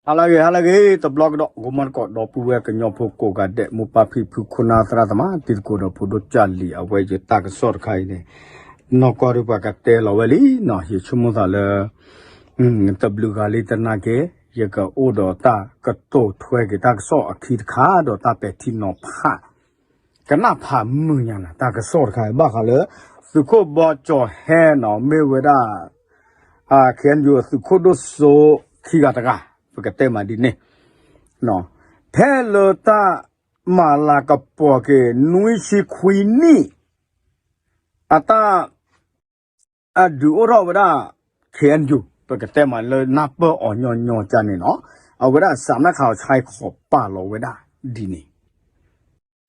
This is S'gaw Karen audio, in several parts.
ဟါလၢအဂ့ၤ ဟါလၢအဂ့ၤ တဘျီကဒီး ဂီၤမီတကိး ဒီပုၢ်ဝဲၢ်ကညီဖိကိးဂၤဒဲး မိၢ်ပၢ်ဖံဖု ခိၣ်နၢ်သရၣ်သမါ တံၤသကိးဒီးဖိဒိၣ်ကၢ်လံၤ အဝဲယတၢ်ကစီၣ်တခါအံၤန့ၣ် နီၢ်ကီၢ်ဒုးပှၤကတဲလီၤဝဲလံနီၤ ယဆိကမိၣ်သးလၢ တဘျုးဂၤလံတနာ်က့ၤ ယကအိၣ်ဒီးတၢ်ကတိၤထွဲက့ၤတၢ်ကစီၣ်အခံတခါ ဒီးတၢ်ပဲာ်ထံနီၤဖး ကနၣ်ဖးမုာ်ညါနၤ တၢ်ကစီၣ်တခါအံၤ ဘၣ်ဃးလၢ သုးခိၣ်ဘီကၠီၤဟဲနီၤ မ့ၢ်ဝဲဒၣ် KNU သုးခိၣ်ဒိၣ်စိခံဂၤတဂၤ ပကတဲမးဒ်န့ၣ် ဖဲလၢတၢ်မၤလၤကပီၤက့ၤ နွံဆံခွံနံၣ် အတၢ် အဒုးအိၣ်ထီၣ်ဝဲဒၣ် KNU ပကတဲမးလၢနၢ်ပၢၢ်အီၤညီညီကန့ၣ်နီၤ အဝဲဒၣ်စးနၢ်ခးအီၤဆါခီးပာ်လီၤဝဲဒၣ်ဒ်န့ၣ်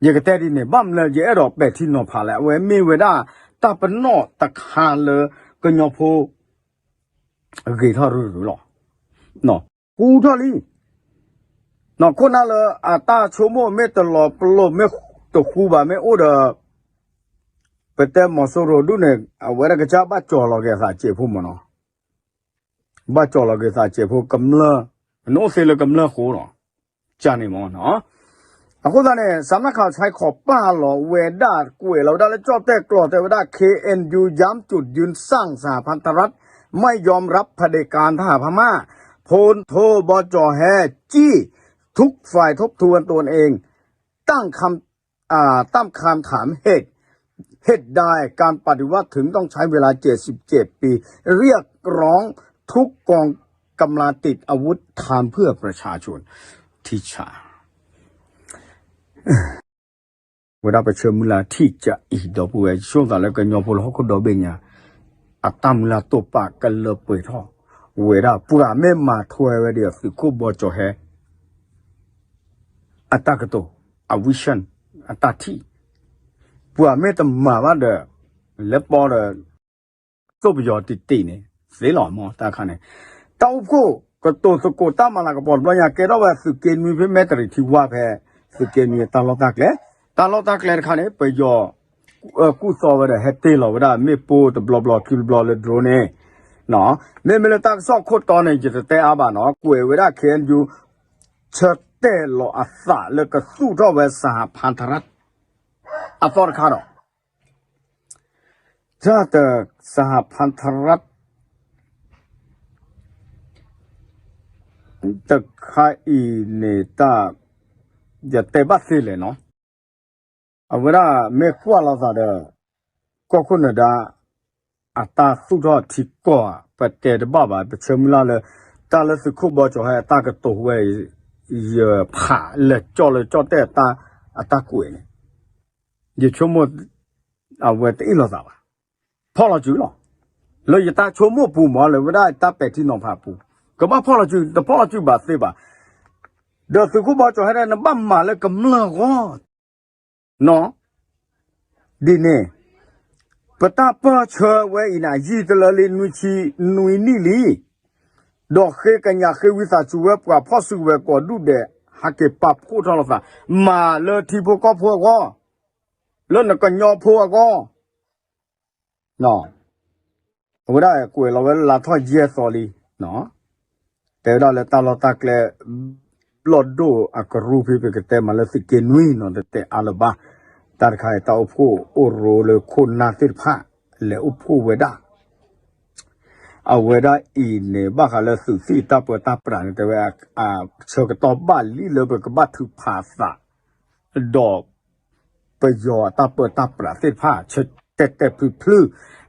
ယကတဲဒ်န့ၣ် ဘၣ်မနုၤလၢယအဲၣ်ဒိးပဲာ်ထံနီၤဖးလဲၣ် အဝဲမ့ၢ်ဝဲဒၣ်တၢ်ပနီၣ်တခါလၢကညီဖိ ဂ့ၤထီၣ်ရုရုလီၤ ဃူထီၣ်လံ နီၢ်ခိၣ်နၢ်လၢအတၢ်ဆိကမိၣ်မ့ၢ်တလီၤပလိာ်မ့ၢ်တဃူဘၣ်မ့ၢ်အိၣ်ဒီး ပတဲမီၤစိရိၤဒုၣ်န့ၣ် အဝဲဒၣ်ကစၢ်ဘၣ်ကၠီၤလီၤက့ၤအသးစဲးဖိမ့ၢ်နီၤ ဘၣ်ကၠီၤလီၤက့ၤသးစဲးဖိကမျၢၢ် နအိၣ်သ့လၢကမျၢၢ်ဃိလီၤ ကန့ၣ်မ့ၢ်နီၤ အဃိသတးန့ၣ် စးနၢ်ခးအီၤဆါခီးပာ်လီၤဝဲဒၣ် ကွဲးလီၤဝဲဒၣ်လၢကၠီၣ်တဲၣ်ကျိာ်တဲဝဲဒၣ် KNU ย้ำจุดยืนสร้างสหพันธรัฐ ไม่ยอมรับเผด็จการทหารพม่า พลโท บจ แฮ จี้ ทุกฝ่ายทบทวนตนเอง ตั้งคำอ่าตั้งคำถามเหตุ เหตุใดการปฏิวัติถึงต้องใช้เวลา เจ็ดสิบเจ็ด ปี เรียกร้องทุกกองกำลังติดอาวุธทำเพื่อประชาชน ထံဆး ဝဲဒၣ်ပဆၢမုၢ်လၢ်ထံၣ်ကၠးအံၤဒီပုၢ်ဝဲၢ် ဆိသးလၢကညီဖိလၢဟီၣ်ခိၣ်ဒီဘ့ၣ်ညါ အတၢ်မုၢ်လၢ်တိာ်ပာ်ကလၢပှဲၤထီၣ် ဝဲဒၣ်ပှၤမ့ၢ်မၤထွဲဝဲဒီးသုးခိၣ်ဘီကၠီၤဟဲ အတၢ်ကတိၤ အ vision အတၢ်ထံၣ် ပှၤမ့ၢ်တမၤဘၣ်ဒီး လဲၤပိာ်ဒီး သိၣ်ပယီၤတံၢ်တံၢ်န့ၣ် သ့လီၤမ့ၢ်တၢ်ခါန့ၣ် တၢ်အိၣ်ဖှိၣ်ကတိၤသကိးတၢ်မၤလၤကပီၤတဘျီညါ ကဲထီၣ်ဝဲသုးက့နွံဖဲမဲတရံးထံဝါဖဲ သုးက့နွံတၢ်လီၢ်တၢ်ကျဲ တၢ်လီၢ်တၢ်ကျဲတခါန့ၣ် ပယီၤ ကူၣ်သီဝဲဒီးဟဲတ့ၢ်လီၤဝဲဒၣ်မ့ၣ်ပိၢ်တဘျီဘျီခံဘျီဘျီလၢ drone န့ၣ် မ့မ့ၢ်လၢတၢ်ကစီၣ်ခိၣ်တီန့ၣ် ယတတဲအါဘၣ်နီၤ ကွဲးဝဲဒၣ် KNU ဆၢတဲာ်လီၤအသးလၢကသူၣ်ထီၣ်ဝဲ စဟဖၣ်ထရၣ် အသီတခါဒီး တၢ်တ စဟဖၣ်ထရၣ် တခါအံၤန့ၣ်တၢ် ယတဲဘၣ်သ့လဲၣ်နီၤ အဝဲဒၣ်မ့ၢ်ကွၢ်လိာ်သးဒီး ကီၢ်ခိၣ်နၢၤဒါ အတၢ်သူၣ်ထီၣ်ထံကီၢ်ဧါ ပတဲတဘၣ်ဘၣ် ပဆၢမုၢ်လၢ်လၢ တၢ်လၢသုးခိၣ်ဘီကၠီၤဟဲအတၢ်ကတိၤဝဲ ယဖးလဲၤကၠီၣ်လၢကၠီၣ်တဲၣ်တၢ်အတၢ်ကွဲးန့ၣ် ယဆိကမိၣ် အဝဲတအ့ၣ်လိာ်သးဘၣ်. ဖီၣ်လီၤစုလီၤ. လၢယတၢ်ဆိကမိၣ်ပူၤမး လၢဝဲဒၣ်တၢ်ပဲာ်ထံနီၤဖးပူၤ ကဘၣ်ဖီၣ်လီၤစု တဖီၣ်လီၤစုဘၣ်သ့ဘၣ်. ဒီးသုးခိၣ်ဘီကၠီၤဟဲဒၣ် နဘၣ်မၤလၢကမျၢၢ်အဂီၢ် နီၤ ဒ်န့ၣ် ပတၢ်ပၢၢ်ဆၢဝဲအံၤန့ၣ် ယံာ်တလၢလံ နွံဆံနွံနံၣ်လံ. ဒီးဃ့ကညးဃ့ဝံသးစူၤဝဲပှၤဖီၣ်စုကဝဲၤကိးဒူၣ်ဒဲး ဟဲက့ၤပာ်ဖှိၣ်ထီၣ်လိာ်သး မၤလၢထံဖိကီၢ်ဖိအဂီၢ်, လၢနကညီဖိအဂီၢ် အဝဲဒၣ်ကွဲးလီၤဝဲလၢလါထီၣ်ယဲၢ်သီလံ, တဲဝဲဒၣ်လၢတၢ်လီၢ်တၢ်ကျဲ ဘျီၣ်ဒိၣ်အကရူၢ်ဖဲ ပကတဲမးလၢသုးက့နွံနီၤ တတဲအါလၢၤဘၣ်. တၢ်တခါအံၤ တၢ်အိၣ်ဖှိၣ်အိၣ်ရိလၢခိၣ်နၢ်သ့ၣ်တဖၣ် လဲၤအိၣ်ဖှိၣ်ဝဲဒၣ် အဝဲဒၣ်အံၤန့ၣ် ဘၣ်ဃးလၢသုးသံၣ်တၢ်ပၢတၢ်ပြးန့ၣ် တဲဝဲ ဆၢကတီၢ်ဘၣ်လံလၢပကဘၣ်ထုးဖးသး ဒီးပယီၤအတၢ်ပၢတၢ်ပြးသ့ၣ်တဖၣ် ဆၢတဲာ်တဲာ်ဖျုးဖျုး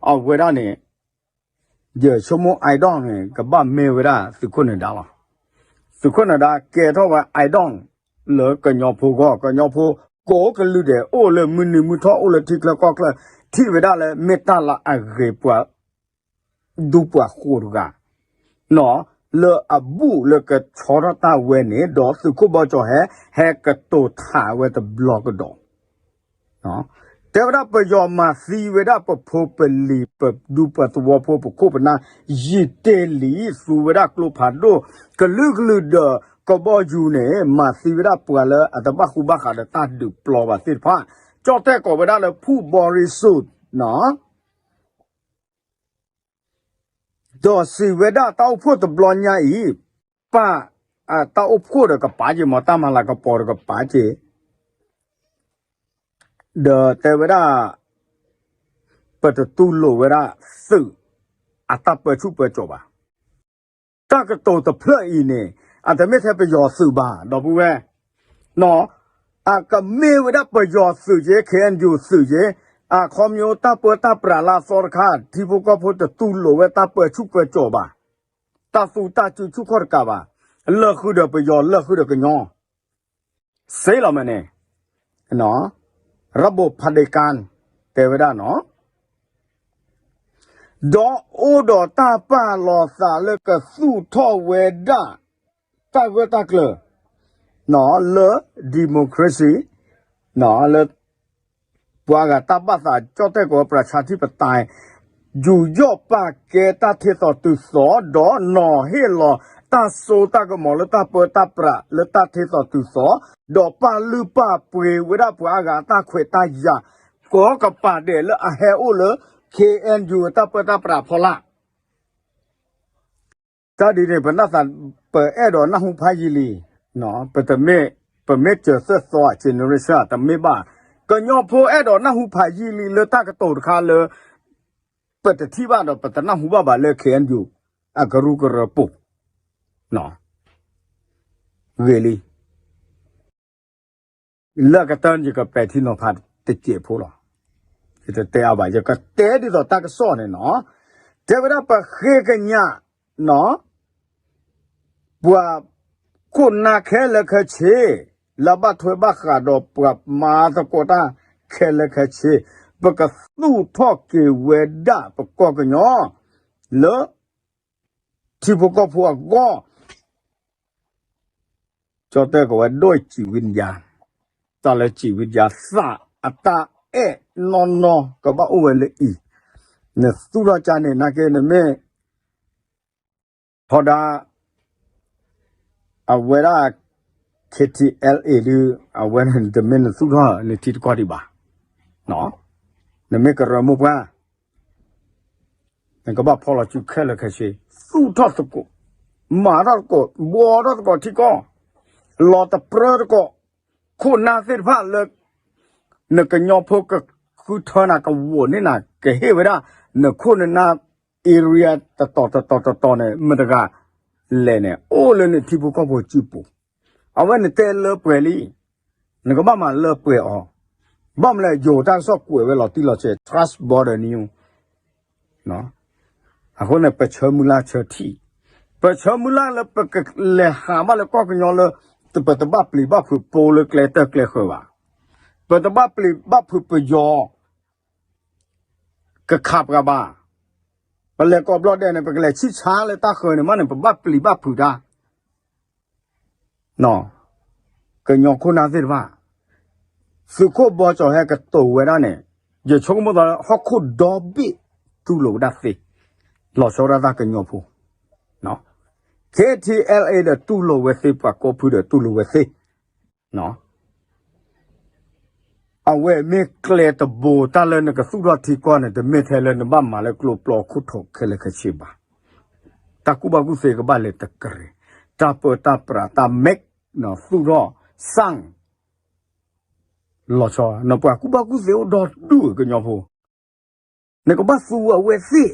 အဝဲဒၣ်န့ၣ် ယဆိကမိၣ် idol န့ၣ် ကဘၣ်မ့ၢ်ဝဲဒၣ်သုးခိၣ်နၢၤဒါလီၤ. သုးခိၣ်နၢၤဒါကဲထီၣ်ဝဲ idol လၢကညီဖိဂီၢ်, ကညီဖိကိးကလုာ်ဒဲး အိၣ်လၢမုၢ်နုာ်မုၢ်ထီၣ် အိၣ်လၢထံချၢကီၢ်ချၢ ထံၣ်ဝဲဒၣ်လၢမ့ၢ်တၢ်လၢအဂ့ၤပှၤ ဒူပှၤဃိးတဂၤ လၢအဘူးလၢကဆီထီၣ်တၢ်ဝဲန့ၣ် ဒီးသုးခိၣ်ဘီကၠီၤဟဲ ဟဲကတိၤထးဝဲတဘျီကဒီး တဲဝဲဒၣ်ပယီၤမၤသံဝဲဒၣ်ပဖိပလံၤ ပဒူပှၤသဝီဖိ ပခိၣ်ပနၢ် ယံာ်တ့ၢ်လံ သူဝဲဒၣ်ကျိဖးဒိၣ် ကလုာ်ကလုာ်ဒီး ကဘီယူၤန့ၣ် မၤသံဝဲဒၣ်ပှၤလၢအတဘၣ်ဃူဘၣ်ဃးဒီးတၢ်ဒုးပျီဘၣ်သ့ၣ်တဖၣ် ကၠီၣ်တဲၣ်ကိးဝဲဒၣ်လၢ ဖူၣ်ဘီရံစူး ဒီးစံးဝဲဒၣ်တၢ်အိၣ်ဖှိၣ်တဘျီညါအံၤ ပာ် တၢ်အိၣ်ဖှိၣ်ဒီးကပာ်က့ၤမး တၢ်မၤလၤကပီၤဒီးကပာ်က့ၤ ဒီးတဲဝဲဒၣ် ပတတူၢ်လိာ်ဝဲဒၣ်သုး အတၢ်ပၢဆူၣ်ပၢစိးဘၣ်. တၢ်ကတိၤတဖျၢၣ်အံၤန့ၣ် အတမ့ၢ်ထဲပယီၤသုးဘၣ် ဒီပုၢ်ဝဲၢ်, အကမ့ၢ်ဝဲဒၣ်ပယီၤသုးက့ ခ့ၣ်အဲၣ်ယူၣ်သုးက့ အခီပညီတၢ်ပၢတၢ်ပြးလၢအသီတခါ ထံဖိကီၢ်ဖိတတူၢ်လိာ်ဝဲတၢ်ပၢဆူၣ်ပၢစိးဘၣ်, တၢ်သူတၢ်စုဆူၣ်ခီၣ်တကးဘၣ်, လၢာ်ဃုာ်ဒီးပယီၤ လၢာ်ဃုာ်ဒီးကညီ စ့လီၤမ့ၢ်န့ၣ် ရဘိၣ်ဖးဒ့ကၣ် တဲဝဲဒၣ်နီၤ, ဒီးအိၣ်ဒီးတၢ်ပာ်လီၤသးလၢကသူၣ်ထီၣ်ဝဲဒၣ် တၢ်ဂၢၢ်တၢ်ကျၢၤ လၢ democracy လၢ ပှၤဂၤတၢ်ဘၣ်သး ကၠီၣ်တဲၣ်ကိးဝဲ ပြၢၢ်ဆါထံပတၢ် ယူးယီၣ်ပာ်ကဲတၢ်ထ့သိးတုၤသိး ဒီးနီၤဟ့ၣ်လီၤတၢ်စိတၢ်ကမီၤလၢတၢ်ပၢတၢ်ပြးလၢတၢ်ထ့သိးတုၤသိး, ဒီးပာ်လုၢ်ပာ်ပှ့ၤဝဲဒၣ်ပှၤအါဂၤအတၢ်ခွဲးတၢ်ယာ် ကိးကပၤဒဲးလၢအဟဲအိၣ်လၢ ခ့ၣ်အဲၣ်ယူၣ် အတၢ်ပၢတၢ်ပြးဖီလာ် တၢ်ဒ်န့ၣ် ပနၢ်သး ပအဲၣ်ဒိးနၢ်ဟူဖးယံာ်လံ, ပတမ့ၢ် ပမ့ၢ်စၢၤသၢသီ generation တမ့ၢ်ဘၣ်, ကညီဖိအဲၣ်ဒိးနၢ်ဟူဖးယံာ်လံလၢတၢ်ကတိၤတခါလၢ ပတထံၣ်ဘၣ်ဒီးပတနၢ်ဟူဘၣ်ဘၣ်လၢ ခ့ၣ်အဲၣ်ယူၣ် အကရူၢ်ကရၢပူၤ ဂ့ၤလံ လၢကတၢၢ်န့ၣ် ယကပဲာ်ထံနီၤဖးတစဲးဖိလီၤ. ယတတဲအါဘၣ် ယကတဲဒ်သိးတၢ်ကစီၣ်န့ၣ်နီၤ, တဲဝဲဒၣ်ပဃ့ကညး ပှၤခိၣ်နၢ်ခဲလၢာ်ခဲဆ့ လၢဘၣ်ထွဲဘၣ်ဃးဒီးပှၤမၤသကိးတၢ်ခဲလၢာ်ခဲဆ့ ပကသူၣ်ထီၣ်က့ၤဝဲဒၣ်ပကီၢ်ကညီ လၢ ထံဖိကီၢ်ဖိအဂီၢ် ကၠီတဲကဝဲဒိၣ်စံးဝံယါ, တၢ်လၢစံးဝံယါသးအတၢ်အဲၣ်နီၢ်နီၢ်ကဘၣ်အိၣ်ဝဲလၢအံၤ, နသူၣ်ထီၣ်ကန့ၣ် နာ်က့နမ့ၢ် ထီဒါ အဝဲဒၣ် ခ့ၣ်ထံၣ်အဲလ်အ့ ဒုး အဝဲန့ၣ်တမ့ၢ်နသူၣ်ထီၣ်နထံတကီၢ်ဒံးဘၣ်, နမ့ၢ်ကရၢမိၢ်ပှၢ် နကဘၣ်ဖီလီၤစုခဲလၢာ်ခဲဆ့, သူၣ်ထီၣ်သကိး, မၤထီၣ်သကိး, ဘှီထီၣ်သကိးထံကီၢ်, လီၤတပြၢသကိး, ခိၣ်နၢ်သ့ၣ်တဖၣ်လၢ နကညီဖိကဃုထၢနၤ ကဝီၤန့ၢ်နၤ ကဟ့ၣ်ဝဲဒၣ် နခိၣ်နနၢ် area တတီၤတတီၤတတီၤန့ၣ် မတၤတဂၤလဲၣ်န့ၣ် အိၣ်လၢနထံဖိကီၢ်ဖိစုပူၤ, အဝဲနတဲလၢပှဲၤလံ နကဘၣ်မၤလၢပှဲၤအီၤ, ဘၣ်မနုၤလဲၣ် ယိၤတၢ်ကစီၣ်ကွဲးဝဲလီၤတံၢ်လီၤဆဲး Trust Border News, အဃိန့ၣ် ပဆၢမုၢ်လၢ်ဆၢထံၣ်, ပဆၢမုၢ်လၢ်လၢပကလဲၤဟးဘၣ်လၢကီၢ်ကညီလၢ ပတဘၣ်ပျံၤဘၣ်ဖုးပိလၢကျဲတၢၢ်ကျဲဃၢၤဘၣ်, ပတဘၣ်ပျံၤဘၣ်ဖုးပယီၤ ကခးပှၤဘၣ်, ပလဲၤကိးဘျီဒဲးန့ၣ် ပကလဲၤဆံၣ်ဆါလၢတၢ်ဃၢၤန့ၣ်မးန့ၣ် ပဘၣ်ပျံၤဘၣ်ဖုးတၢ် ကညီခိၣ်နၢ်သ့ၣ်တဖၣ်, သုးခိၣ်ဘီကၠီၤဟဲကတိၤဝဲဒၣ်န့ၣ်, ယဆိကမိၣ်သးလၢဟီၣ်ခိၣ်ဒီဘ့ၣ်တူၢ်လိာ်ဝဲဒၣ်သ့, လီၤဆီဒၣ်တၢ်ကညီဖိ, K T L A ဒီးတူၢ်လိာ်ဝဲသ့, ပှၤကိးဖုဒီးတူၢ်လိာ်ဝဲသ့ အဝဲမ့ၢ်ကျဲတဘိ တၢ်လၢနကသူၣ်ထီၣ်ထံကီၢ်န့ၣ် တမ့ၢ်ထဲလၢနဘၣ်မၤလၢကျိပျီခိၣ်ထိးခဲလၢာ်ခဲဆ့ဘၣ်. တၢ်ကူၣ်ဘၣ်ကူၣ်သ့ကဘၣ်လဲၤတကရံၣ်, တၢ်ပၢတၢ်ပြး တၢ်မဲာ် သူၣ်ထီၣ် စၢ် လီၤဆီ, နပှၤကူၣ်ဘၣ်ကူၣ်သ့အိၣ်ဒီဒူၣ်ကညီဖိ, နကဘၣ်သူအဝဲသ့ၣ်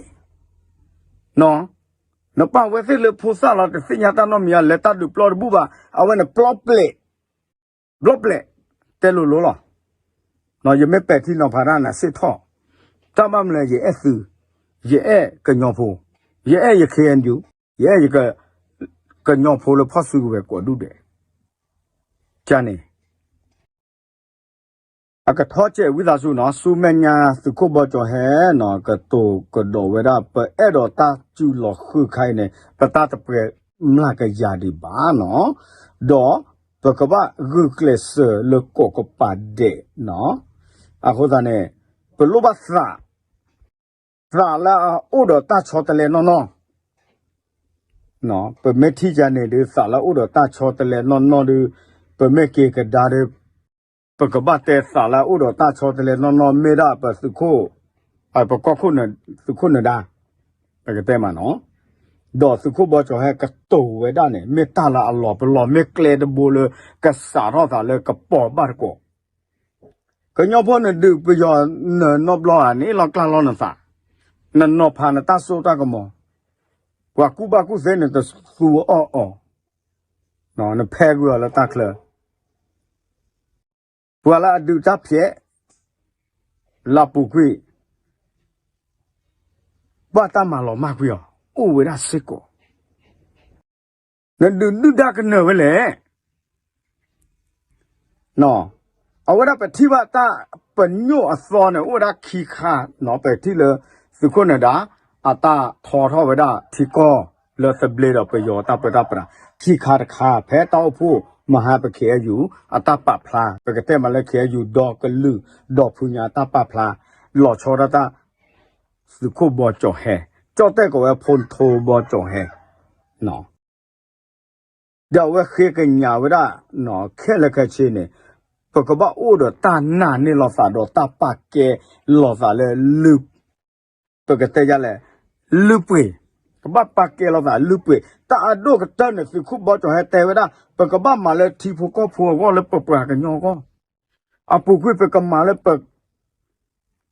နပာ်ဝဲသ့ၣ်လၢဖိသၣ်လီၤ တသ့ၣ်ညါတၢ်နီတမံၤ လဲၤတၢ်ဒုးပျီတဘူၣ်ဘၣ်, အဝဲန့ၣ်ပျီပျဲၢ်, ဘျီပျဲၢ်, တဲလိၤလိၤလီၤ. ယမ့ၢ်ပဲာ်ထံနီၤဖးတၢ်န့ၣ် စ့ၢ်ထီၣ်, တၢ်ဘၣ်မနုၤလဲၣ် ယအဲၣ်သုး, ယအဲၣ်ကညီဖိ, ယအဲၣ်ယ K N U, ယအဲၣ်ယ ကညီဖိလၢဖီၣ်စုကဝဲၤကိးဒူၣ်ဒဲး, ကန့ၣ် အကထီၣ်စဲးဝံသးစူၤနီၤ, ဆူမဲာ်ညါသုးခိၣ်ဘီကၠီၤဟဲနီၤ ကတိၤကဒီးဝဲဒၣ် ပအဲၣ်ဒိးတၢ်စုလီၤဃုခါအံၤန့ၣ် ပတၢ်တပှဲၤမျၢ်ကယၤဒံးဘၣ်နီၤ, ဒီးပကဘၣ်ဂုာ်ကျဲးစၢးလၢကိးကပၤဒဲးနီၤ, အဃိသတးန့ၣ် ပလိၣ်ဘၣ်သး သးလၢအအိၣ်ဒီးတၢ်ဆီတလဲနီၢ်နီၢ် ပမ့ၢ်ထံၣ်ယၤန့ၣ်ဒုး သးလၢအအိၣ်ဒီးတၢ်ဆီတလဲနီၢ်နီၢ်ဒုး ပမ့ၢ်က့ၤကဒါဒုး ပကဘၣ်တဲသးလၢအအိၣ်ဒီးတၢ်ဆီတလဲနီၢ်နီၢ် မ့ၢ်ဒၣ်ပသုးခိၣ်, ပကီၢ်ခိၣ်, သုးခိၣ်နဒါ, ပကတဲမးနီၤ, ဒီးသုးခိၣ်ဘီကၠီၤဟဲကတိၤဝဲဒၣ်န့ၣ် မ့ၢ်တၢ်လၢအလီၤပလီၢ် မ့ၢ်ကျဲတဘိလၢကစးထီၣ်သးလၢကပီၤဘၣ်တကိး ကညီဖိနဒုးပယီၤနနီတဘျီဧါ နအ့ၣ်လီၤကျါလီၤနသး, နနီၤဖးနတၢ်စိတၢ်ကမီၤ, ပှၤကူၣ်ဘၣ်ကူၣ်သ့နတသူအီၣ်အီၤ, နဖဲကွံာ်အီၤလၢတၢ်ချၢ, ပှၤလၢအဒုးတၢ်ဖျဲး လၢအပူၤကွံာ် ဘၣ်တၢ်မၤလီၤမၢ်ကွံာ်အီၤ အိၣ်ဝဲဒၣ်စ့ၢ်ကီး, နဒုးဒုၣ်ဒါကနၢၤဝဲလဲၣ်. အဝဲဒၣ်ပထံၣ်ဘၣ်တၢ်ပညိၣ်အသီန့ၣ် အိၣ်ဝဲဒၣ်ခံခါ, ပထံၣ်လၢသုးခိၣ်နၢၤဒါ အတၢ်ထီထီၣ်ဝဲဒၣ်ထံကီၢ်လၢသဘျ့ဒီးပယီၤတၢ်ပၢတၢ်ပြး, ခံခါတခါ ဖဲတၢ်အိၣ်ဖှိၣ်မဟါပ K N U အတၢ်ပာ်ဖျါ ပကတဲမးလၢ K N U ဒီကလုာ်ဒီဖုညါအတၢ်ပာ်ဖျါ လီၤဆီဒၣ်တၢ် သုးခိၣ်ဘီကၠီၤဟဲ, ကၠီၣ်တဲၣ်ကီးဝဲဖိထီဘီကၠီၤဟဲ ဒီးအဝဲဃ့ကညးဝဲဒၣ် ခဲလၢာ်ခဲဆ့န့ၣ် ပကဘၣ်အိၣ်ဒီးတၢ်နာ်န့ၢ်လိာ်သးဒီးတၢ်ပာ်ကဲလိာ်သးလၢ ပကတဲယလဲၣ် လုၢ်ပှ့ၤ, ကဘၣ်ပာ်ကဲလိာ်သးလုၢ်ပှ့ၤ, တၢ်အဒိၣ်ကတၢၢ်န့ၣ် သုးခိၣ်ဘီကၠီၤဟဲတဲဝဲဒၣ် ပကဘၣ်မၤလၢထံဖိကီၢ်ဖိအဂီၢ်လၢပပှၤကညီအဂီၢ်, အပူၤကွံာ်ပကမၤလၢပ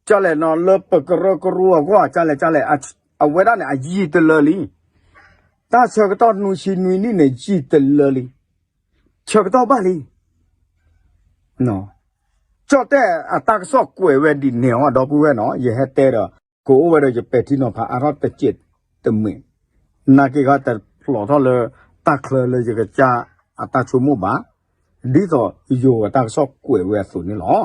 ကလဲၣ်နီၤ လၢပကရၢကရိအဂီၢ် ကလဲၣ်ကလဲၣ်, အဝဲဒၣ်န့ၣ် အယံာ်တလၢလံ. တၢ်ဆၢကတီၢ်နွံဆံနွံနံၣ်န့ၣ် ယံာ်တလၢလံ. ဆၢကတီၢ်ဘၣ်လံ. ကၠီၣ်တဲၣ်အတၢ်ကစီၣ်ကွဲးဝဲဒ်န့ၣ်အီၤ ဒီပုၢ်ဝဲၢ်နီၤ ယဟဲတဲဒီး ကအိၣ်ဝဲဒီးယပဲာ်ထံနီၤဖးအါထီၣ်တစဲးတမှဲး, နာ်က့ဂၤတဖျိးထီၣ်လၢတၢ်ချၢလၢယကစၢ်အတၢ်ဆိကမိၣ်ဘၣ်, ဒ်သိးယိၤအတၢ်ကစီၣ်ကွဲးဝဲအသိးန့ၣ်လီၤ.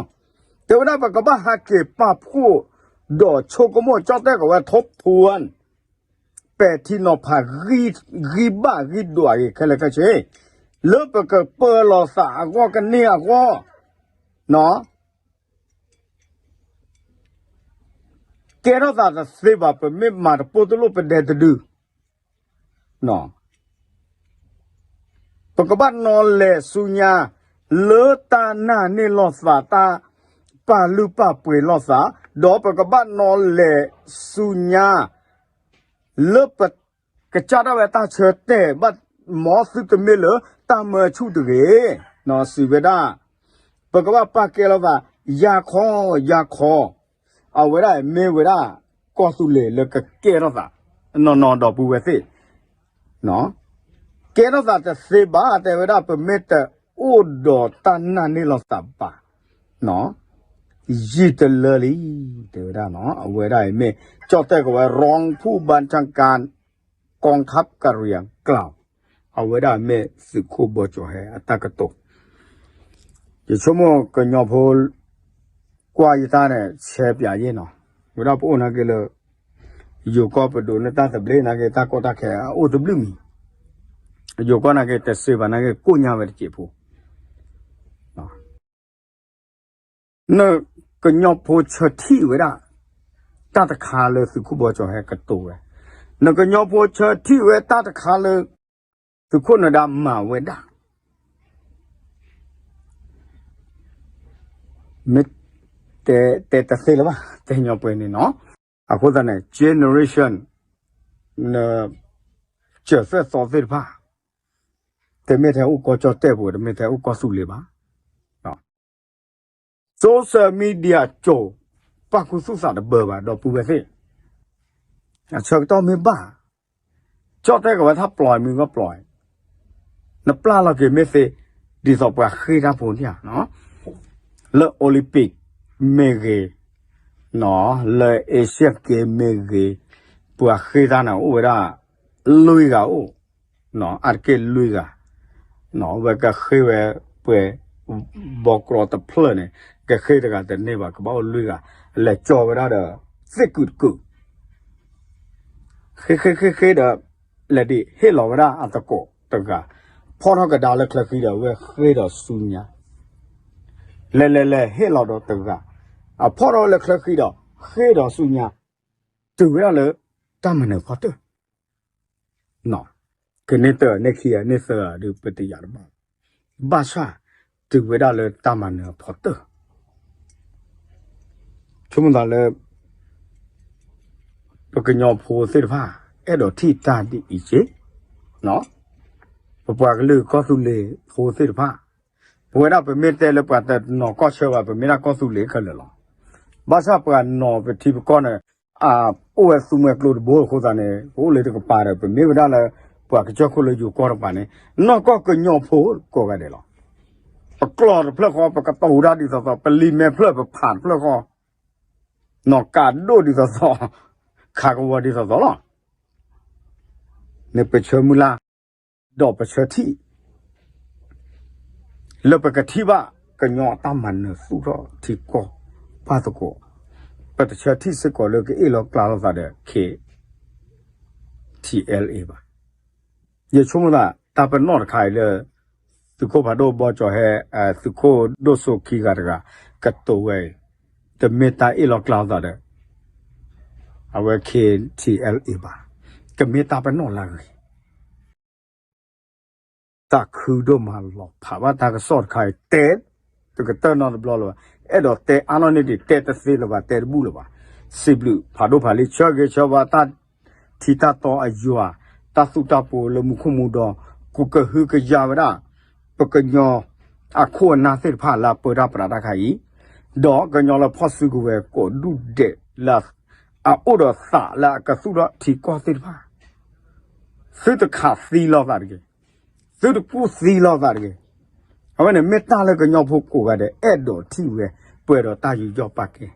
တဲဝဲဒၣ်ပကဘၣ်ဟးက့ၤပာ်ဖှိၣ် ဒီးဆိကမိၣ် ကၠီၣ်တဲၣ်ကီးဝဲထိၣ်ဖူဝဲ ပဲာ်ထံနီၤဖး ဂံၢ်ဘၣ်ဂံၢ်ဒွးဂ့ၤခဲလၢာ်ခဲဆ့ လၢပကပၢလီၤသးအဂီၢ်ကန့ၢ်အဂီၢ် ကဲထီၣ်သးတသ့ဘၣ် ပမ့ၢ်မၤတပိၢ်တလိၣ်ပဒဲတဒု ပကဘၣ်နီၤလဲၤဆူညါ လၢတၢ်နာ်န့ၢ်လိာ်သး တၢ်ပာ်လုၢ်ပာ်ပှ့ၤလိာ်သး, ဒီးပကဘၣ်နီၤလဲၤဆူညါ လၢပကစၢ်ဒၣ်ဝဲတၢ်ဆၢတဲာ်ဘၣ် မ်သုတမ့ၢ်လၢတၢ်မၢဆူၣ်တဂ့ၤ, စံးဝဲဒၣ် ပကဘၣ်ပာ်ကဲလိာ်သး ယၤခီ ယၤခီ, အဝဲဒၣ်မ့ၢ်ဝဲဒၣ် ကီၢ်သူလ့ၤလၢကကဲထီၣ်သး နီၢ်နီၢ်ဒီပုၢ်ဝဲၢ်သ့ၣ် ကဲထီၣ်သးတသ့ဘၣ် တဲဝဲဒၣ် ပမ့ၢ်တအိၣ်ဒီးတၢ်နာ်န့ၢ်လိာ်သးဘၣ် ယံာ်တလၢလံ တဲဝဲဒၣ်နီၤ အဝဲဒၣ်အံၤမ့ၢ် ကၠီၣ်တဲၣ်ကီးဝဲ รองผู้บัญชาการกองทัพกะเหรี่ยงกล่าว အဝဲဒၣ်မ့ၢ်သုးခိၣ်ဘီကၠီၤဟဲအတၢ်ကတိၤ ယဆိကမိၣ်ကညီဖိ ကွၢ်ယတၢ်န့ၣ် ဆဲးပၠးယဲၢ်နီၤ ဝဲဒၣ်ပအိၣ်နာ်က့လၢ ယိၤကီၢ်ပဒိးန့ၢ်တၢ်သဘျ့နာ်က့ တၢ်ကီတၢ်ခဲအအိၣ်တဘျုးမံၤ ယိၤကီၢ်နာ်က့ တစ့ဘၣ်နာ်က့ ကိၣ်ညါဝဲတစဲးဖိ နကညီဖိဆၢထံၣ်ဝဲဒၣ် တၢ်တခါလၢသုးခိၣ်ဘီကၠီၤဟဲကတိၤဝဲ, နကညီဖိဆၢထံၣ်ဝဲတၢ်တခါလၢ သုးခိၣ်နၢၤဒါမၤဝဲဒၣ် မ့ၢ်တဲတသ့လၢၤဘၣ် တဲညီပှဲၤန့ၣ်နီၤ, အဃိသတးန့ၣ် generation န စၢၤသွဲၣ်သီသ့ၣ်တဖၣ် တမ့ၢ်ထဲအိၣ်ကီၢ်ကၠီၣ်တဲၣ်ပူၤ တမ့ၢ်ထဲအိၣ်ကီၢ်သူလ့ၤဘၣ် social media ကၠိၤ ပာ်ခူသူၣ်သးတဘၢဘၣ် ဒီပုၢ်ဝဲၢ်သ့ၣ်, အဆၢကတီၢ်မ့ၢ်ဘၣ်, ကၠီၣ်တဲၣ်ကီးဝဲထီၣ်ပျီမ့ၢ်ဂီၢ်ပျီ, နပျၢ်လီၤက့ၤမ့ၢ်သ့, ဒ်သိးပှၤဃ့ၢ်တၢ်ဖိန့ၣ်ဧါ, လၢ Olympic မ့ၢ်ဂ့ၤ, လၢ Asian Game မ့ၢ်ဂ့ၤ, ပှၤဃ့ၢ်တၢ်န့ၣ်အိၣ်ဝဲဒၣ် လွံၢ်ဂၤအိၣ် အါတက့ၢ်လွံၢ်ဂၤ, ဝဲကဃ့ဝဲပှဲၤ ဘီကြီတဖျၢၣ်န့ၣ် ကဃ့တဂၤတန့ၢ်ဘၣ် ကဘၣ်အိၣ်လွံၢ်ဂၤ, လဲၤကၠီဝဲဒၣ်ဒီး သ့ၣ်ကုာ်တကုာ်, ဃ့ဃ့ဃ့ဃ့ဒီး လဲၤဒ်ဟ့ၣ်လီၤဝဲဒၣ်အသကိးတဂၤ, ဖီၣ်ထီၣ်ကဒါလၢချၢဃံဒီး ဝဲဃ့ဒီးဆူညါ, လဲၤလဲၤလဲၤဟ့ၣ်လီၤဒီးတဂၤ, အဖီၣ်ထီၣ်လၢချၢဃံဒီး ဃ့ဒီးဆူညါ, တုၤဝဲဒၣ်လၢတၢ်မၤနၢၤဖီတၢၢ် ကန့ၢ်တၢ်န့ၢ်ခံဂၤန့ၢ်သၢဂၤဒီး ပတယာ်တဘၣ်, ဘၣ်ဆၣ် တုၤဝဲဒၣ်လၢတၢ်မၤနၢၤအဖီတၢၢ်, ဆိကမိၣ်သးလၢ ပကညီဖိသ့ၣ်တဖၣ် အဲၣ်ဒိးထံၣ်တၢ်ဒ်အံၤက့ၢ်, ပပှၤကလုာ်ကီၢ်သူလ့ၤဖိသ့ၣ်တဖၣ်, ပဝဲဒၣ်ပမ့ၢ်တဲလၢပှၤတနီၤကီၢ်ဆၢဘၣ် ပမ့ၢ်ဒၣ်ကီၢ်သူလ့ၤခဲလၢာ်လီၤ. ဘၣ်ဆၣ်ပှၤနီၤပထံပကီၢ်န့ၣ် အိၣ်ဝဲသူမှဲကျိတဘိအဃိသတးန့ၣ် ပအိၣ်လၢတကပၤဒီး ပမ့ၢ်ဝဲဒၣ်လၢ ပှၤကစၢၢ်ခိၣ်လၢယိၤကီၢ်တကပၤန့ၣ် နီၢ်ကီၢ်ကညီဖိကိးဂၤဒဲးလီၤ. ပကျီၢ်တဖျၢၣ်ဃီ ပကတိၤတၢ်ဒ်သိးသိး ပလံာ်မဲာ်ဖျၢၣ်ပဖးတဖျၢၣ်ဃီ နီၢ်ကးဒိၣ်ဒ်သိးသိး ခးကဝီၤဒ်သိးသိးလီၤ. န့ၣ်ပဆၢမုၢ်လၢ် ဒီးပဆၢထံၣ် လၢပကထံၣ်ဘၣ် ကညီတၢ်မၤနၢၤသူၣ်ထီၣ်ထံကီၢ်ပၢ်သကိး, ပတဆၢထံၣ်စ့ၢ်ကီးလၢကအ့ၣ်လိာ်ကျါလိာ်သးဒီး K T L A ဘၣ်. ယဆိကမိၣ်သး တၢ်ပနီၣ်တခါအံၤလၢ သုးခိၣ်ဖးဒိၣ်ဘီကၠီၤဟဲ သုးခိၣ်ဒိၣ်စိခံဂၤတဂၤ ကတိၤဝဲအံၤ တမ့ၢ်တၢ်အ့ၣ်လိာ်ကျါလိာ်သးဒီး အဝဲ K T L A ဘၣ်. ကမ့ၢ်တၢ်ပနီၣ်လၢအဂ့ၤ သးခုဒိၣ်မးလီၤ. ဖးဘၣ်တၢ်ကစီၣ်တခါအံၤ တဲ တကတၢၢ်နီတဘျီလၢၤဘၣ်. အဲၣ်ဒိးတဲအါနီၢ်န့ၢ်ဒံး တဲတသ့လၢၤဘၣ် တဲတဘူၣ်လၢၤဘၣ်. စံးဘျုးဖးဒိၣ်ဖးလံ ဆၢဂ့ၤဆၢဝါတၢ်ထံတၢ်တီအယွၤ, တၢ်သူၣ်တၢ်ပှီၤလၢမူခိၣ်မူဒီး ကကဟုကယာ်ဝဲဒၣ် ပကညီအခိၣ်အနၢ်သ့ၣ်တဖၣ်လၢအပၢတၢ်ပြးတၢ်ခါအံၤ, ဒီးကညီလၢဖီၣ်စုကဝဲၤကိးဒူၣ်ဒဲးလၢ အအိၣ်ဒီးသးလၢအကသူၣ်ထီၣ်ထံကီၢ်သ့ၣ်တဖၣ်, သုတခးသံလိာ်သးတဂ့ၤ, သုတကူၣ်သံလိာ်သးတဂ့ၤ. အဝဲန့ၣ်မ့ၢ်တၢ်လၢကညီဖိကိးဂၤဒဲး အဲၣ်ဒိးထံၣ်ဝဲ ပှဲၤဒီးတၢ်ယူးယီၣ်ပာ်ကဲ.